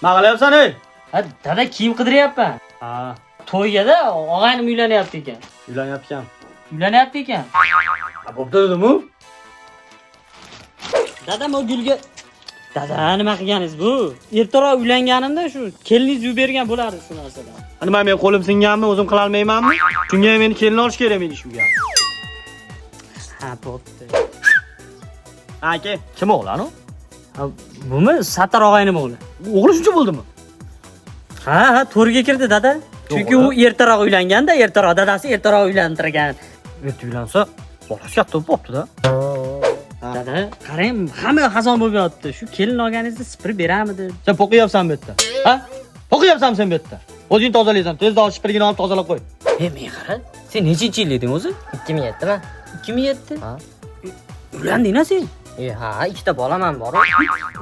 Nima qilyapsan ey? Ha, dada kiyim qidiryapman. Ha, To'yga-da og'aynim uylanyapti ekan. uylanyapti ekan. Uylanyapti ekan. Ha, bo'pti dedim-u. Dadam o gulga Dada nima qilganingiz bu? Ertaroq uylanganimda shu keliningiz yuvib bergan bo'lardi shu narsadan. Nima men qo'lim singanmi, o'zim qila olmaymanmi? Shunga ham meni kelin olish kerak meni shunga. Ha, bo'pti. Ha, aka, kim o'g'li anu? Ha, bumi Sattar og'aynim o'g'li. O'g'li shuncha bo'ldimi? Ha, ha, to'rga kirdi dada. Chunki u ertaroq uylanganda, ertaroq dadasi ertaroq uylantirgan. Erta uylansa, bolasi katta bo'lib qopti-da. Dada, qarang, hamma xazon bo'lib yotibdi. Shu kelin olganingizda sipirib beramidi? Sen po'qiyapsan bu yerda. Ha? Po'qiyapsan sen bu yerda. O'zing tozalaysan. Tezda shipirgini olib tozalab qo'y. E, men qara. Sen nechinchi yil eding o'zi? 2007 mi? 2007. Ha. Uylanding-a sen? E ha, ikkita bolam ham bor.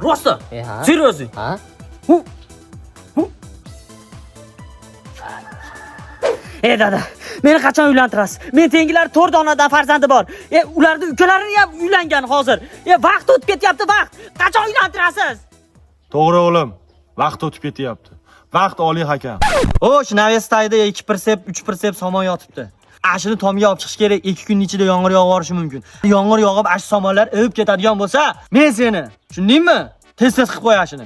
Rosta? E ha. Seriously? Ha? Hu. Hu. Ey dada, meni qachon uylantirasiz? Men tengilari 4 onadan farzandi bor. E, ularni ukalarini ham uylangan hozir. E, vaqt o'tib ketyapti, vaqt. Qachon uylantirasiz? To'g'ri o'g'lim, vaqt o'tib ketyapti. Vaqt oliy hakam. Xo'sh, naves tagida 2 pirsep, 3 pirsep somon yotibdi. Ashini tomga olib chiqish kerak. 2 kun ichida yomg'ir yog'ib yuborishi mumkin. Yomg'ir yog'ib ash somonlar ivib ketadigan bo'lsa, men seni, tushundingmi? Tez-tez qilib qo'y ashini.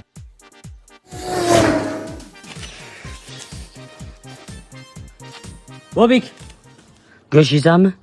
Bobik. Go'sht yeysanmi?